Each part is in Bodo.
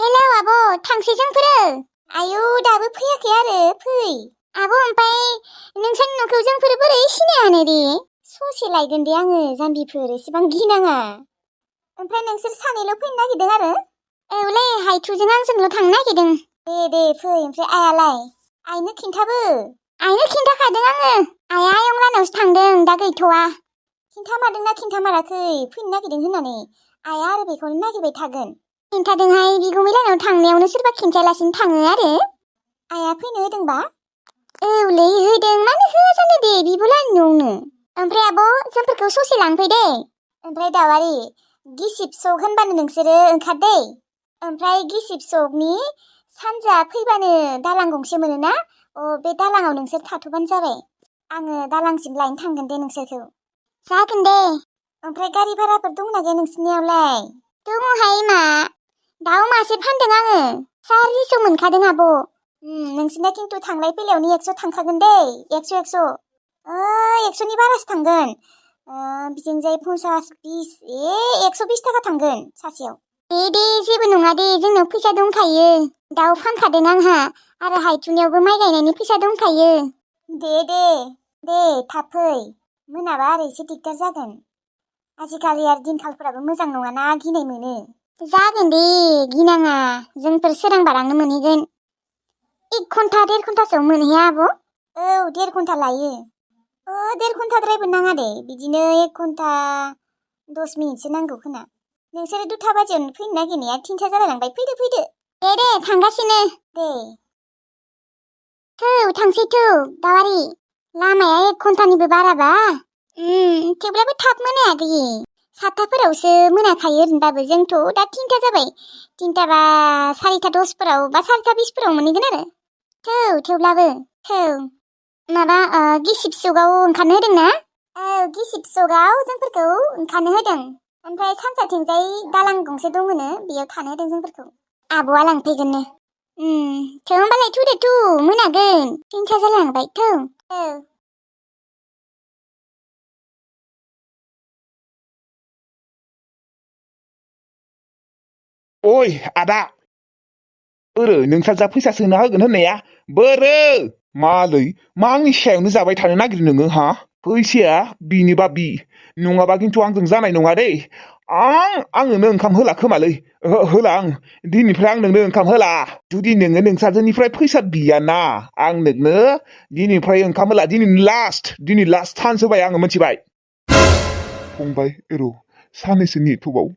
हेलौ आब' थांसै जोंफोरो आयौ दाबो फैयाखै आरो फै आब' ओमफ्राय नोंसानि न'खौ जोंफोर बोरै सिनायानो दे ससे लायगोन दे आङो जाम्बिफोर एसेबां गिनाङा ओमफ्राय नोंसोर सानैल' फैनो नागिरदों आरो औलै हायथुजों आंजोंल' थांनो नागिरदों दे फै ओमफ्राय आइयालाय आइनो खिन्थाखादों आङो आइया आयंलानावसो थांदों दा गैथ'वा खिन्थामारदोंना खिन्थामाराखै फैनो नागिरदों होननानै आइया आरो बेखौनो नागिरबाय थागोन खिन्थादोंहाय बिगुमै लानाव थांनायावनो सोरबा खिन्थायालासिनो थाङो आरो आइया फैनो होदोंबा औलै होदों मानो होआ जानो दे बिब'लानि न'आवनो ओमफ्राय आब' जोंफोरखौ ससे लांफै दे ओमफ्राय दावारि गिसिब सक होनबानो नोंसोरो ओंखार दै ओमफ्राय गिसिब सकनि सानजा फैबानो दालां गंसे मोनोना बे दालाङाव नोंसोर थाथ'बानो जाबाय आङो दालांसिम लायनो थांगोन दे नोंसोरखौ जागोन दे ओमफ्राय गारि भाराफोर दंना गैया नोंसिनियावलाय दङहाय मा दाउ मासे फानदों आङो 400 मोनखादों आब' नोंसिना खिन्थु थांलाय फैलायावनो 100 थांखागोन दै 100 100नि बारासो थांगोन बिथिंजाय 50 20 120 थाखा थांगोन सासेयाव दे जेबो नङा दे जोंनाव फैसा दंखायो दाउ फानखादों आंहा आरो हायथुनियावबो माइ गायनायनि फैसा दंखायो दे थाब फै मोनाबा आरो एसे दिगदार जागोन आजिखालि आरो दिनखालफोराबो मोजां नङाना गिनाय मोनो जागोन दे गिनाङा जोंफोर सोरांबारांनो मोनहैगोन 1 घन्टा 1.5 घन्टासोआव मोनहैया आब' औ 1.5 घन्टा लायो 1.5 घन्टाद्रायबो नाङा दे बिदिनो 1 घन्टा 10 मिनिटसो नांगौ खोना नोंसोरो 2टा बाजियावनो फैनो नागिरनाया 3टा जालायलांबाय फैदो दे थांगासिनो दे थौ थांसै थौ दावारि लामाया 1 घन्टानिबो बाराबा थेवब्लाबो थाब मोनायाखै 7टाफोरावसो मोनाखायो ओरैनोबाबो जोंथ' दा 3टा जाबाय 3टा बा 4टा 10फोराव बा 4टा 20फोराव मोनहैगोन आरो थेवब्लाबो माबा गिसिब सगाव ओंखारनो होदों ना गिसिब सगाव जोंफोरखौ ओंखारनो होदों ओमफ्राय सानजाथिंजाय दालां गंसे दङनो बेयाव थानो होदों जोंफोरखौ आब'आ लांफैगोननो होमबालाय थौ मोनागोन 3टा जालांबाय थौ ओइ आदा नोंसा जा फैसा सोना होगोन होननाया बोरो मालै मा आंनि सायावनो जाबाय थानो नागिरो नोङो हा फैसाया बिनोबा बि नङाबा खिन्थु आंजों जानाय नङा दै आं नोंनो ओंखाम होला खोमालै होला आं दिनैनिफ्राय आं नोंनो ओंखाम होला जुदि नोङो नोंसाजोनिफ्राय फैसा बियाना आं नोंनो दिनैनिफ्राय ओंखाम होला दिनै लास्ट चान्स होबाय आङो मिथिबाय फंबाय सानैसो नेथ'बाव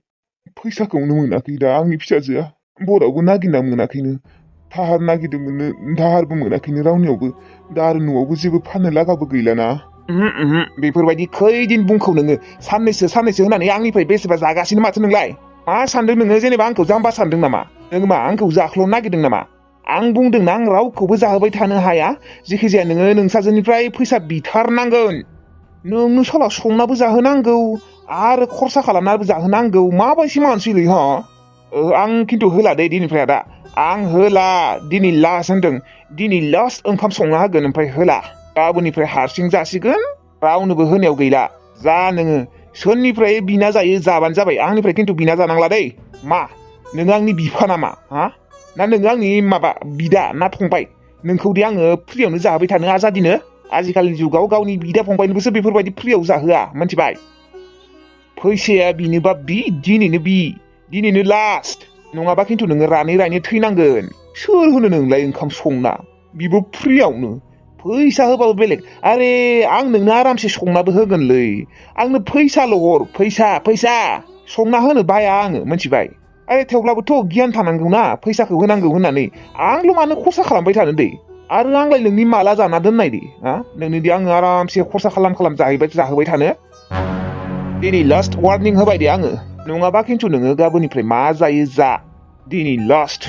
फैसाखौनो मोनाखै दा आंनि फिसाजोआ बरावबो नागिरना मोनाखैनो दाहार नागिरदोंमोननो दाहारबो मोनाखैनो रावनियावबो दा आरो न'आवबो जेबो फाननो लागाबो गैलाना बेफोरबायदि खैदिन बुंखौ नोङो साननैसो होननानै आंनिफ्राय बेसेबा जागासिनो माथो नोंलाय मा सानदों नोङो जेनेबा आंखौ जाम्बा सानदों नामा नों मा आंखौ जाख्ल'नो नागिरदों नामा आं बुंदोंना आं रावखौबो जाहोबाय थानो हाया जेखिजाया नोङो नोंसाजोनिफ्राय फैसा बिथारनांगोन नोंनो साला संनाबो जाहोनांगौ आरो खरसा खालामनाबो जाहोनांगौ माबायदि मानसिलै हा आं खिन्थु होला दे दिनैनिफ्राय आदा आं होला दिनै लास्ट होनदों दिनै लास्ट ओंखाम संना होगोन ओमफ्राय होला गाबोननिफ्राय हारसिं जासिगोन रावनोबो होनायाव गैला जा नोङो सोरनिफ्राय बिना जायो जाबानो जाबाय आंनिफ्राय खिन्थु बिना जानांला दै मा नोङो आंनि बिफा नामा हा ना नोङो आंनि माबा बिदा ना फंबाय नोंखौदि आङो फ्रियावनो जाहोबाय थानो आजादिनो आजिखालिनि जुगाव गावनि बिदा फंबायनोबोसो बेफोरबायदि फ्रियाव जाहोआ मिथिबाय फैसाया बिनोबा दिनैनो लास्ट नङाबा खिन्थु नोङो रानै थैनांगोन सोर होनो नोंलाय ओंखाम संना बिबो फ्रियावनो फैसा होबाबो बेलेग आरे आं नोंनो आरामसे संनाबो होगोनलै आंनो फैसाल' हर फैसा संना होनो बाया आङो मिथिबाय आरे थेवब्लाबोथ' गियान थानांगौना फैसाखौ होनांगौ होननानै आंल' मानो खरसा खालामबाय थानो दे आरो आंलाय नोंनि माला जाना दोननाय दे नोंनोदि आङो आरामसे खरसा खालाम जाहोबाय थानो दिनै लास्ट वार्निं होबाय दे आङो नङाबा खिन्थु नोङो गाबोननिफ्राय मा जायो जा दिनै लास्ट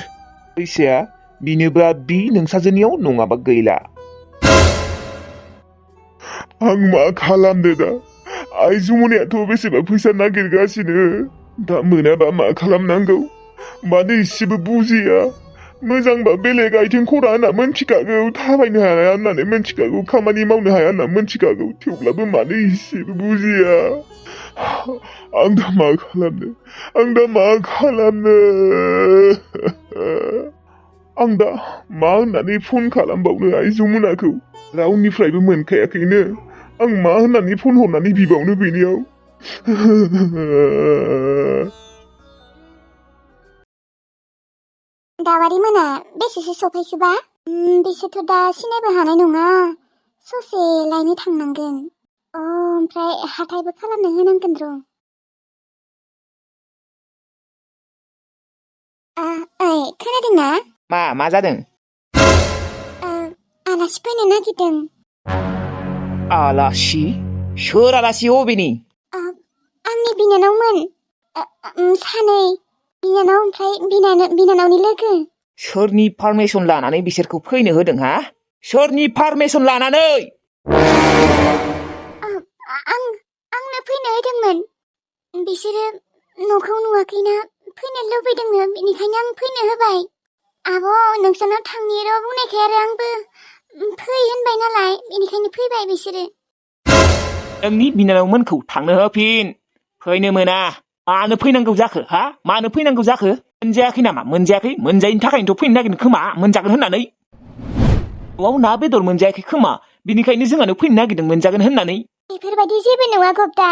फैसाया बिनोबा बि नोंसाजोनियाव नङाबा गैला आं मा खालामदो दा आइजुमनियाथ' बेसेबा फैसा नागिरगासिनो दा मोनाबा मा खालामनांगौ मानो इसेबो बुजिया मोजांबा बेलेग आइथिं खरा होनना मोनथिखागौ थाबायनो हाया होननानै मोनथिखागौ खामानि मावनो हाया होनना मोनथिखागौ थेवब्लाबो मानो इसेबो बुजिया आं दा मा खालामनो आं दा मा होननानै फन खालामबावनो आइजोमोनाखौ रावनिफ्रायबो मोनखायाखैनो आं मा होननानै फन हरनानै बिबावनो बेनियाव दावारि मोना बेसेसो सफैखोबा बिसोरथ' दा सिनायबो हानाय नङा ससे लायनो थांनांगोन ओमफ्राय हाथायबो खालामनो होनांगोन र' ओइ खोनादोंना मा जादों आलासि फैनो नागिरदों आलासि सोर आलासि अबेनि आंनि बिनानावमोन सानै बिनानाव ओमफ्राय बिनानावनि लोगो सोरनि पारमिसन लानानै बिसोरखौ फैनो होदों हा सोरनि पारमिसन लानानै आंनो फैनो होदोंमोन बिसोरो न'खौ नुवाखैना फैनो लुबैदोंनो बेनिखायनो आं फैनो होबाय आब' नोंसानाव थांनि र' बुंनायखाय आरो आंबो फै होनबाय नालाय बेनिखायनो फैबाय बिसोरो नोंनि बिनानावमोनखौ थांनो होफिन फैनो मोना मानो फैनांगौ जाखो हा मानो फैनांगौ जाखो मोनजायाखै नामा मोनजायाखै मोनजायैनि थाखायनोथ' फैनो नागिरदों खोमा मोनजागोन होननानै न'आव ना बेदर मोनजायाखै खोमा बिनिखायनो जोंहानो फैनो नागिरदों मोनजागोन होननानै बेफोरबायदि जेबो नङा गप्ता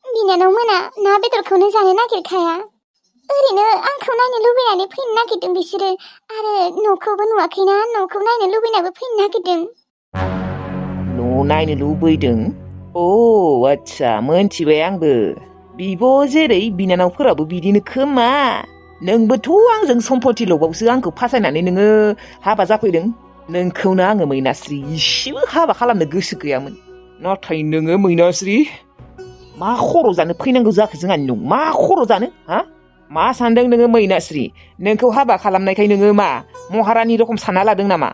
बिनानाव मोना ना बेदरखौनो जानो नागिरखाया ओरैनो आंखौ नायनो लुबैनानै फैनो नागिरदों बिसोरो आरो न'खौबो नुवाखैना न'खौ नायनो लुबैनाबो फैनो नागिरदों न' नायनो लुबैदों आच्छा मोनथिबाय आंबो बिब' जेरै बिनानावफोराबो बिदिनो खोमा नोंबोथ' आंजों सम्पति लबावसो आंखौ फासायनानै नोङो हाबा जाफैदों नोंखौनो आङो मैनास्रि इसेबो हाबा खालामनो गोसो गैयामोन नाथाय नोङो मैनास्रि मा खर' जानो फैनांगौ जाखो जोंहानि न' मा खर' जानो हा मा सानदों नोङो मैनास्रि नोंखौ हाबा खालामनायखाय नोङो मा महारानि रखम सानना लादों नामा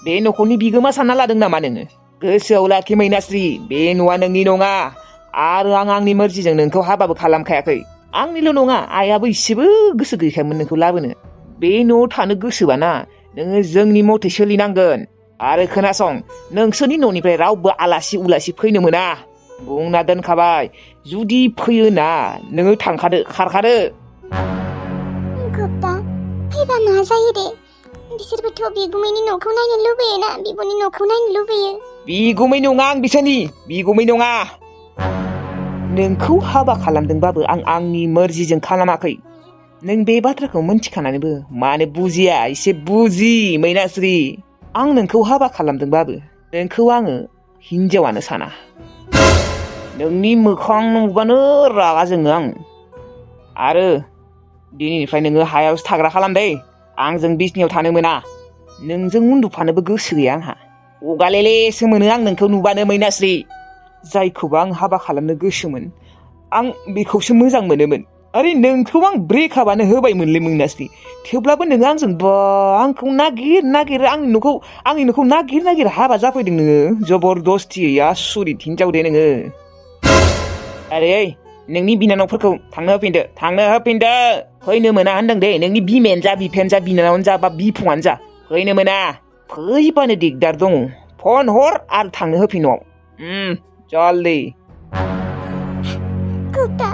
बे न'खरनि बिगोमा सानना लादों नामा नोङो गोसोआव लाखि मैनास्रि बे न'आ नोंनि नङा आरो आंनि मर्जिजों नोंखौ हाबाबो खालामखायाखै आंनिल' नङा आइयाबो इसेबो गोसो गैखायामोन नोंखौ लाबोनो बे न'आव थानो गोसोबाना नोङो जोंनि मथे सोलिनांगोन आरो खोनासं नोंसोरनि न'निफ्राय रावबो आलासि उलासि फैनो मोना बुंना दोनखाबाय जुदि फैयोना नोङो थांखादो खारखादो गप्ता फैबा मा जायो दे बिसोरबोथ' बिगुमैनि न'खौ नायनो लुबैयोना बिब'नि न'खौ नायनो लुबैयो बिगुमै नङा आं बिसोरनि बिगुमै नङा नोंखौ हाबा खालामदोंबाबो आं आंनि मर्जिजों खालामाखै नों बे बाथ्राखौ मोनथिखानानैबो मानो बुजिया एसे बुजि मैनास्रि आं नोंखौ हाबा खालामदोंबाबो नोंखौ आङो हिनजावानो साना नोंनि मोखां नुबानो रागा जोङो आं आरो दिनैनिफ्राय नोङो हायावसो थाग्रा खालामदे आंजों बिसनियाव थानो मोना नोंजों उन्दुफानोबो गोसो गैया आंहा अगालेलेसो मोनो आं नोंखौ नुबानो मैनास्रि जायखौबो आं हाबा खालामनो गोसोमोन आं बेखौसो मोजां मोनोमोन आरे नोंखौ आं ब्रेकआपआनो होबायमोनलै मैनास्रि थेवब्लाबो नोङो आंजों आंखौ नागिर आंनि न'खौ नागिर हाबा जाफैदों नोङो जबरदस्तियै आसुरित हिनजाव दे नोङो आरे नोंनि बिनानावफोरखौ थांनो होफिनदो फैनो मोना होनदों दे नोंनि बिमायानो जा बिफायानो जा बिनानावानो जा बा बिफङानो जा फैनो मोना फैबानो दिगदार दङ फन हर आरो थांनो होफिन न'आव जल्दी गप्ता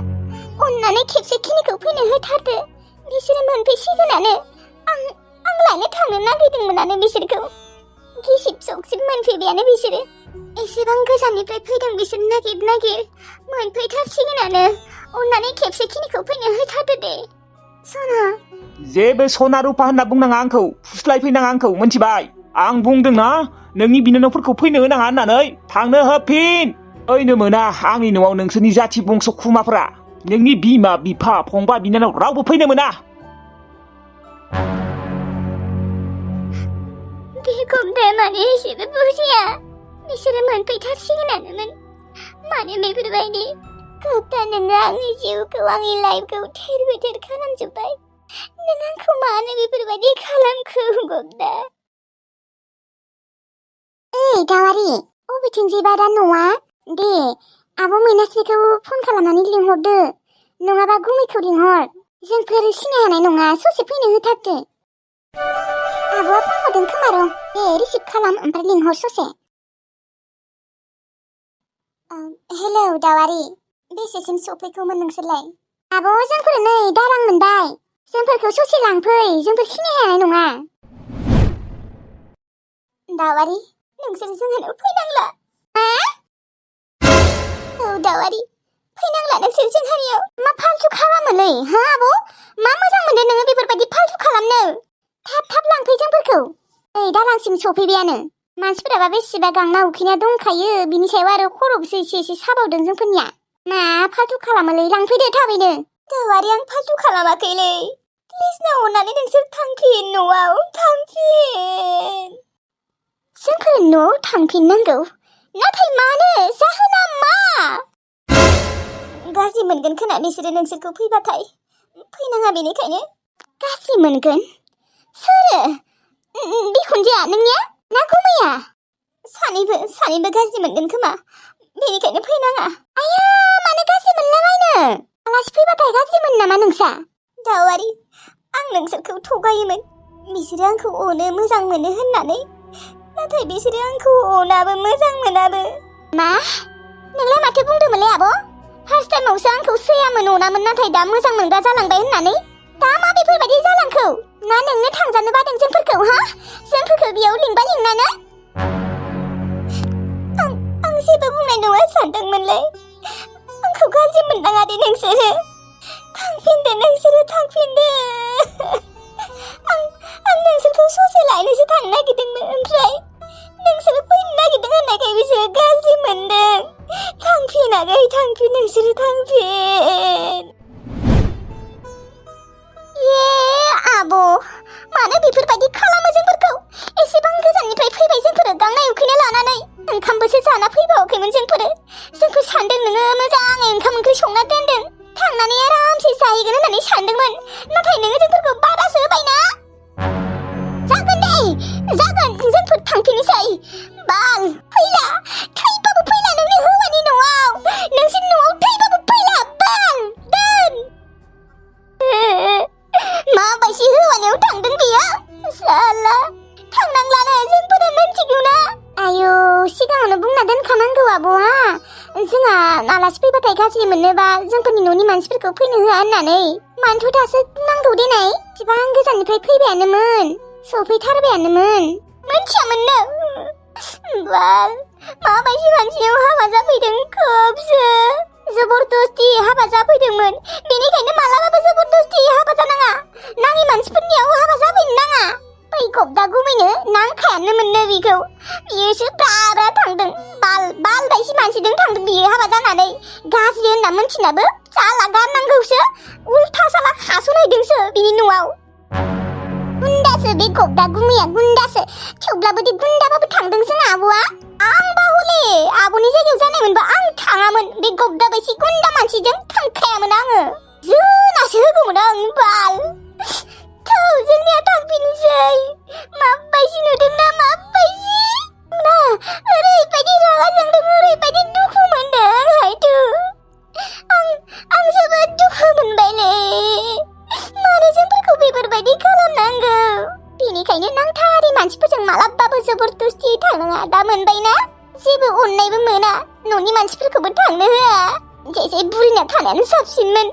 अन्नानै खेबसे खिनिखौ फैनो होथारदो बिसोरो मोनफैसिगोनानो आं लायनो थांनो नागिरदोंमोनानो बिसोरखौ गिसिब जगसिब मोनफैबायानो बिसोरो एसेबां गोजाननिफ्राय फैदों बिसोर नागिर मोनफैथारसिगोनानो अन्नानै खेबसे खिनिखौ फैनो होथारदो दे सना जेबो सना रुपा होनना बुंनाङा आंखौ फुस्लायफैनाङा आंखौ मोनथिबाय आं बुंदोंना नोंनि बिनानावफोरखौ फैनो होनाङा होननानै थांनो होफिन फैनो मोना आंनि न'आव नोंसोरनि जाथि बंस' खुमाफोरा नोंनि बिमा बिफा फंबाय बिनानाव रावबो फैनो मोना बे गप्ताया मानो एसेबो बुजिया बिसोरो मोनफैथारसिगोनानोमोन मानो बेफोरबायदि गप्ता नोङो आंनि जिउखौ आंनि लाइफखौ थेर बेथेर खालामजोब्बाय नों आंखौ मानो बेफोरबायदि खालामखो गप्ता ओइ दावारि अबेथिंजायबा दा न'आ दे आब' मैनास्रिखौ फन खालामनानै लिंहरदो नङाबा गुमैखौ लिंहर जोंफोर सिनाय हानाय नङा ससे फैनो होथारदो आब'आ फन हरदों खोमा र' दे रिसिभ खालाम ओमफ्राय लिंहर ससे हेलौ दावारि बेसेसिम सफैखौमोन नोंसोरलाय आब' जोंफोर नै दारां मोनबाय जोंफोरखौ ससे लांफै, जोंफोर सिनाय हानाय नङा। दाउआरि, नोंसोर जोंहानाव फैनांला। मा? औ दाउआरि, फैनांला नोंसोर जोंहानियाव। मा फालतु खालामोलै, हा आब'? मा मोजां मोनदों नोङो बेफोरबायदि फालतु खालामनो? थाब लांफै जोंफोरखौ। नै दालांसिम सफैबायानो। मानसिफोराबा बेसेबा गांना उखैना दंखायो, बिनि सायाव आरो खर'बोसो एसे साबावदों जोंफोरनिया। मा फालतु खालामोलै, लांफैदो थाबैनो। दाउआरि, आं फालतु खालामाखैलै। प्लिज ना, अननानै नोंसोर थांफिन, न'आव थांफिन। जोंफोर न'आव थांफिननांगौ? नाथाय मानो? जाहोना मा? गाज्रि मोनगोन खोना बिसोरो नोंसोरखौ फैबाथाय। फैनाङा बेनिखायनो। गाज्रि मोनगोन? सोरो? बिखुनजोआ नोंनिया ना गुमैया? सानैबो गाज्रि मोनगोन खोमा, बेनिखायनो फैनाङा। आया, मानो गाज्रि मोनलाबायनो? आलासि फैबाथाय गाज्रि मोनो नामा नोंसा? दाउआरि, आं नोंसोरखौ थगायोमोन। बिसोरो आंखौ अनो, मोजां मोनो होननानै। नाथाय बिसोरो आंखौ अनाबो, मोजां मोनाबो। मा? नोंलाय माथो बुंदोंमोनलै आब'? फार्स्ट टाइमावसो आंखौ सैयामोन, अनामोन, नाथाय दा मोजां मोनग्रा जालांबाय होननानै। दा मा बेफोरबायदि जालांखौ? ना नोंनो थांजानो बादों जोंफोरखौ, हा? जोंफोरखौ बेयाव लिंबा लिंनानो? आं जेबो बुंनाय नङा सानदोंमोनलै। आंखौ गाज्रि मोननाङा दे नोंसोरो। थांफिनदो नोंसोरो, थांफिनदो। आं नोंसोरखौ ससे लायनोसो थांनो नागिरदोंमोन, ओमफ्राय नोंसोरो फैनो नागिरदों होननायखाय बिसोरो गाज्रि मोनदों। थांफिनाखै, थांफिन नोंसोरो, थांफिन। ये आब', मानो बेफोरबायदि खालामो जोंफोरखौ? एसेबां गोजाननिफ्राय फैबाय जोंफोरो गांनाय उखैनाय लानानै। ओंखामबोसो जाना फैबावाखैमोन जोंफोरो। जोंखौ सानदों नोङो मोजाङै ओंखाम ओंख्रि संना दोनदों, थांनानै आरामसे जाहैगोन होननानै सानदोंमोन। नाथाय नोङो जोंफोरखौ बादासो होबायना? जागोन दे, जागोन, जोंफोर थांफिननोसै। बाल, फैला, थैबाबो फैला नोंनि हौवानि न'आव। नोंसोर न'आव थैबाबो फैला, बाल, दोन। माबायदि हौवानियाव थांदों बियो? साला, थांनांलानो, जोंफोरा मिन्थिगौना? आयौ, सिगाङावनो बुंना दोनखानांगौ आब'आ। जोंहा आलासि फैबाथाय गाज्रि मोनोबा जोंफोरनि न'नि मानसिफोरखौ फैनो होआ होननानै। मानोथ' दासो बुंनांगौ देनाय? एसेबां गोजाननिफ्राय फैबायानोमोन, सफैथारबायानोमोन। मिन्थियामोननो? बाल, माबायदि मानसियाव हाबा जाफैदों खोबसो। जबरदस्ति हाबा जाफैदोंमोन, बेनिखायनो मालाबाबो जबरदस्ति हाबा जानाङा। नाङि मानसिफोरनियाव हाबा जाफैनो नाङा। बै गब्दा गुमैनो नांखायानो मोननो बिखौ। बियोसो बारा थांदों, बाल बायसि मानसिजों थांदों बियो हाबा जानानै। गाज्रि होनना मोनथिनाबो साला गारनांगौसो, उल्था साला खास'नायदोंसो बिनि न'आव। गुन्दासो बे गब्दा गुमैया, गुन्दासो। थेवब्लाबो दि गुन्दाबाबो थांदों जोंना आब'आ। आंबा हले आब'नि जायगायाव जानायमोनबा आं थाङामोन, बे गब्दा बायसि गुन्दा मानसिजों थांखायामोन आङो। जोनासो होगौमोन आं, बाल। थौ, जोंनिया थांफिननोसै। माबायदि नुदोंना, माबायदि? ना, ओरैबायदि रागा जोंदों, ओरैबायदि दुखु मोनदों आंहायथ'। आं जोबोद दुखु मोनबायलै। मानो जोंफोरखौ बेफोरबायदि खालामनांगौ? बेनिखायनो नांथारि मानसिफोरजों मालाबाबो जबरदस्ति थांनाङा, दा मोनबायना? जेबो अननायबो मोना, न'नि मानसिफोरखौबो थांनो होआ। जेसे बुरिना थानायानो साबसिनमोन।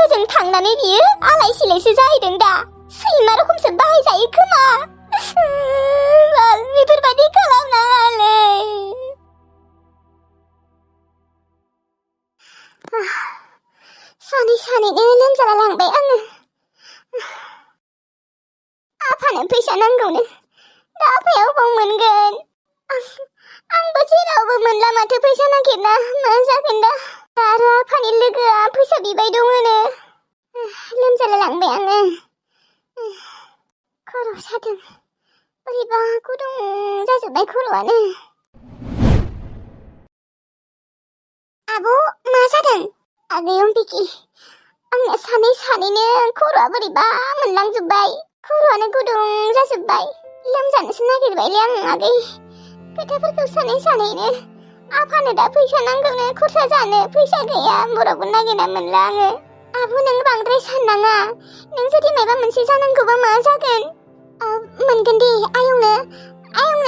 ओजों थांनानै बियो आलाय सिलायसो जाहैदों दा। सैमा रखमसो बाहायजायो खोमा। बेफोरबायदि खालामनाङालै। सानैनो लोमजाला लांबाय आङो। आफानो फैसा नांगौनो, दा आफाया अबाव मोनगोन? आंबो जेरावबो मोनला माथो फैसा नागिरना, मा जागोन दा? आरो आफानि लोगोआ फैसा बिबाय दङनो। लोमजाला लांबाय आङो। खर' सादों, बोरैबा गुदुं जाजोब्बाय खर'आनो। आब', मा जादों? आगै अम्बिकी, आंना सानैनो खर'आ बोरैबा मोनलांजोब्बाय। खर'आनो गुदुं जाजोब्बाय, लोमजानोसो नागिरबायलै आं आगै। खोथाफोरखौ सानैनो। आफानो दा फैसा नांगौनो, खरसा जानो फैसा गैया, बरावबो नागिरना मोनला आङो। आब' नों बांद्राय साननाङा, नों जुदि माबा मोनसे जानांगौबा मा जागोन? मोनगोन दे, आयंनो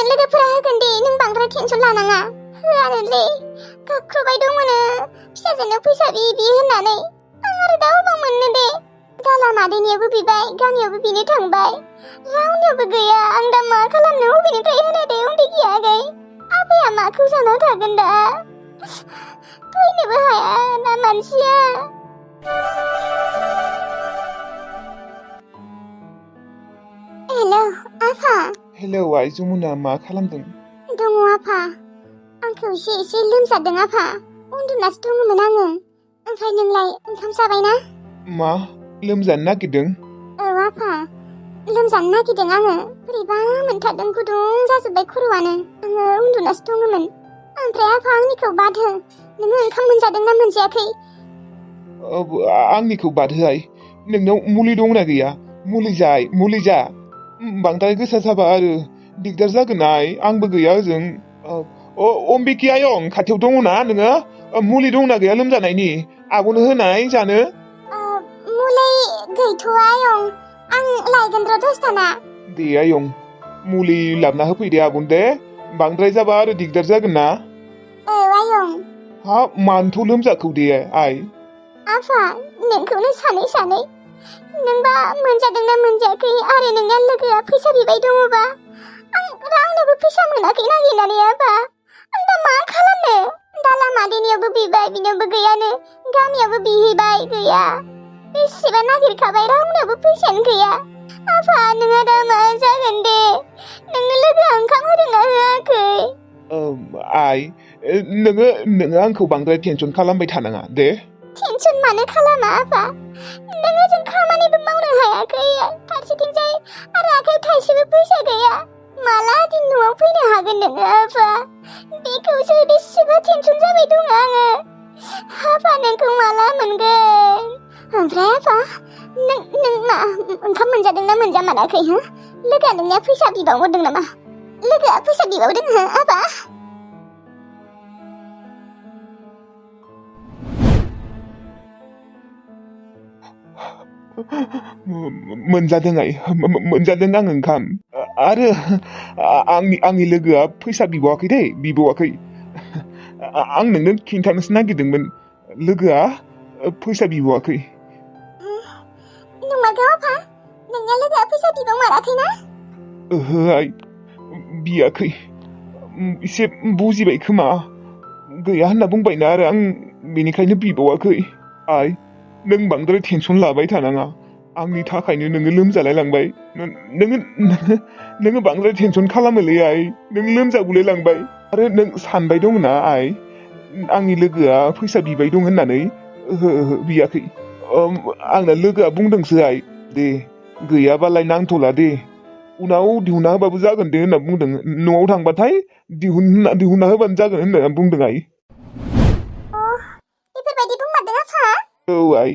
लोगोफोरा होगोन दे, नों बांद्राय टेनसन लानाङा। होआनोलै, गाबख्रबाय दङनो, फिसाजोनो फैसा बि होननानै। आं आरो दा अबाव मोननो दे? दाला मादैनियावबो बिबाय गामियावबो बिनो थांबाय रावनियावबो गैया आं दा मा खालामनो बबेनिफ्राय होनो दे उन्दै गैयाखै आफाया माखौ जाना थागोन दा फैनोबो हाया ना मानसिया हेलौ आफा हेलौ आइ जमुना मा खालामदों दङ आफा आंखौ एसे लोमजादों आफा उन्दुनासो दङमोन आङो ओमफ्राय नोंलाय ओंखाम जाबायना मा लोमजानो नागिरदों औ आफा लोमजानो नागिरदों आङो बोरैबा मोनथारदों गुदुं जाजोब्बाय खर'आनो आङो उन्दुनासो दङमोन ओमफ्राय आफा आंनिखौ बादहो नोङो ओंखाम मोनजादोंना मोनजायाखै आंनिखौ बादहोआइ नोंनाव मुलि दंना गैया मुलि जा बांद्राय गोसा जाबा आरो दिगदार जागोन आइ आंबो गैया ओजों अम्बिकी आयं खाथियाव दङना नोङो मुलि दंना गैया लोमजानायनि आब'नो होनाय जानो मुलि गैथ'आ आयं आं लायगोन र' दसथाना दे आयं मुलि लाबना होफैदे आब'नो दे बांद्राय जाबा आरो दिगदार जागोन ना औ आयं हा मानोथ' लोमजाखौ दे आइ आफा नोंखौनो सानै नोंबा मोनजादोंना मोनजायाखै आरो नोंना लोगोआ फैसा बिबाय दङबा आं रावनोबो फैसा मोनाखै नागिरनानै आफा आं दा मा खालामनो दाला मादैनियावबो बिबाय बिनावबो गैयानो गामियावबो बिहैबाय गैया बेसेबा नागिरखाबाय रावनावबो फैसायानो गैया आफा नोंहा दा मा जागोन दे नोंनो लोगोआ ओंखाम होदोंना होआखै आइ नोङो आंखौ बांद्राय टेनसन खालामबाय थानाङा दे टेनसन मानो खालामा आफा नोङो जों खामानिबो मावनो हायाखै फारसेथिंजाय आरो आखायाव थाइसेबो फैसा गैया माला दिन न'आव फैनो हागोन नोङो आफा बेखौसो बेसेबा टेनसन जाबाय दङ आङो आफा नोंखौ माला मोनगोन ओमफ्राय आफा नों मा ओंखाम मोनजादोंना मोनजामाराखै हो लोगोआ नोंनिया फैसा बिबावदों नामा लोगोआ फैसा बिबावदों हो आफा मोनजादों आं ओंखाम आरो आंनि लोगोआ फैसा बिबावाखै दै बिबावाखै आं नोंनो खिन्थानोसो नागिरदोंमोन लोगोआ फैसा बिबावाखै नंमारगौ आफा नोंनिया लोगोआ फैसा बिबावमाराखैना ओहो आइ बियाखै एसे बुजिबाय खोमा गैया होनना बुंबायना आरो आं बेनिखायनो बिबावाखै आइ नों बांद्राय टेनसन लाबाय थानाङा आंनि थाखायनो नोङो लोमजालाय लांबाय नोङो बांद्राय टेनसन खालामोलै आइ नों लोमजागुलाय लांबाय आरो नों सानबाय दंना आइ आंनि लोगोआ फैसा बिबाय दं होननानै ओहो बियाखै आंना लोगोआ बुंदोंसो आइ दे गैयाबालाय नांथ'ला दे उनाव दिहुनना होबाबो जागोन दे होनना बुंदों न'आव थांबाथाय दिहुनना होबानो जागोन होनना बुंदों आइ बेफोरबायदि बुंमारदों आफा औ आइ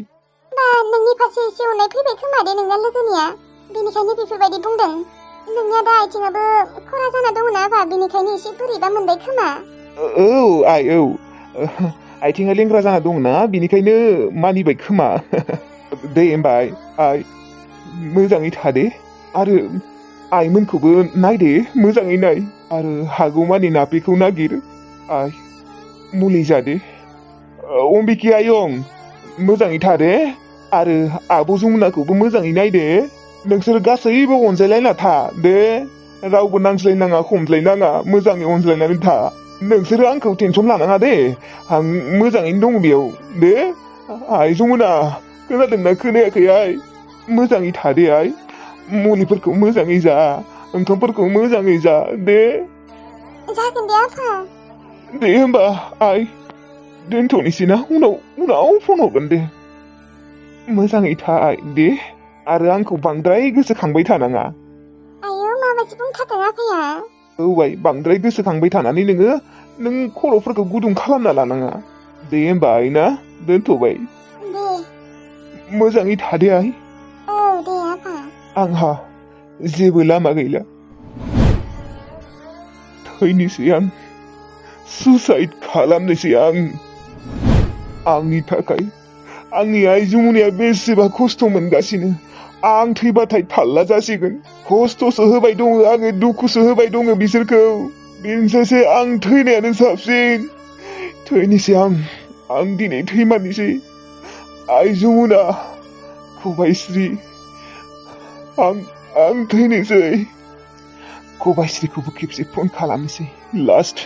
बा नोंनि फारसे एसे अननाय फैबाय खोमा दे नोंना लोगोनिया बेनिखायनो बेफोरबायदि बुंदों नोंनिया दा आथिङाबो खरा जाना दङना आफा बेनिखायनो एसे बोरैबा मोनबाय खोमा औ आइ औ आथिङा लेंग्रा जाना दंना बेनिखायनो मानिबाय खोमा दे होमबा आइ मोजाङै थादे आरो आइमोनखौबो नायदे मोजाङै नाय आरो हागौमानि नापिखौ नागिर आइ मुलि जादे अम्बिकी आयं मोजाङै थादे आरो आब' जमुनाखौबो मोजाङै नायदे नोंसोर गासैबो अनज्लायलायना था दे रावबो नांज्लायनाङा खमज्लायनाङा मोजाङै अनज्लायनानै था नोंसोरो आंखौ टेनसन लानाङा दे आं मोजाङैनो दङ बेयाव दे आइ जमुना खोनादोंना खोनायाखै आइ मोजाङै थादे आइ मुलिफोरखौ मोजाङै जा ओंखामफोरखौ मोजाङै जा दे जागोन दे आफा दे होमबा आइ दोनथ'नोसै ना उनाव फन हरगोन दे मोजाङै था दे आरो आंखौ बांद्राय गोसोखांबाय थानाङा आयौ माबायदि बुंथारदों आफाया औ आइ बांद्राय गोसोखांबाय थानानै नों खर'फोरखौ गुदुं खालामना लानाङा दे होमबा आइ ना दोनथ'बाय दे मोजाङै थादे आइ औ दे आफा आंहा जेबो लामा गैला थैनोसै आं सुसाइड खालामनोसै आंनि थाखाय आंनि आइ जमुनाया बेसेबा खस्थ' मोनगासिनो आं थैबाथाय थाल्ला जासिगोन खस्थ'सो होबाय दङ आङो दुखुसो होबाय दङ बिसोरखौ बेनिसायसो आं थैनायानो साबसिन थैनोसै आं दिनै थैमारनोसै आइ जमुना खबाइस्रि आं थैनोसै खबाइस्रिखौबो खेबसे फन खालामनोसै लास्ट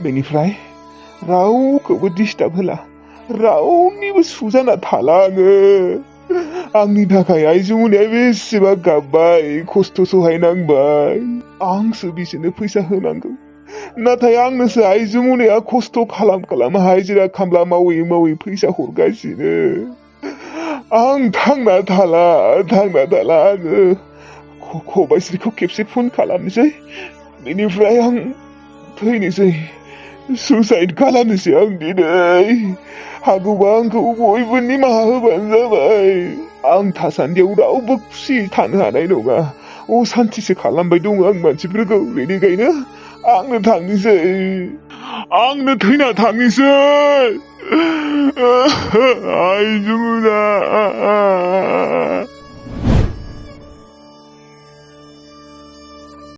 बेनिफ्राय रावखौबो डिस्टार्ब होला रावनिबो सुजाना थाला आङो आंनि थाखाय आइजोमोनया बेसेबा गाबबाय खस्थ' सहायनांबाय आंसो बिसोरनो फैसा होनांगौ नाथाय आंनोसो आइजोमोनया खस्थ' खालाम हाजिरा खामला मावै फैसा हरगासिनो आं थांना थाला आङो खबाइस्रिखौ खेबसे फन खालामनोसै बेनिफ्राय आं थैनोसै सुसाइड खालामनोसै आं दिनै हागौबा आंखौ बयबो निमाहा होबानो जाबाय आं थासान्दियाव रावबो खुसि थानो हानाय नङा असान्थिसो खालामबाय दङ आं मानसिफोरखौ बेनिखायनो आंनो थांनोसै आंनो थैना थांनोसै आइजोमोना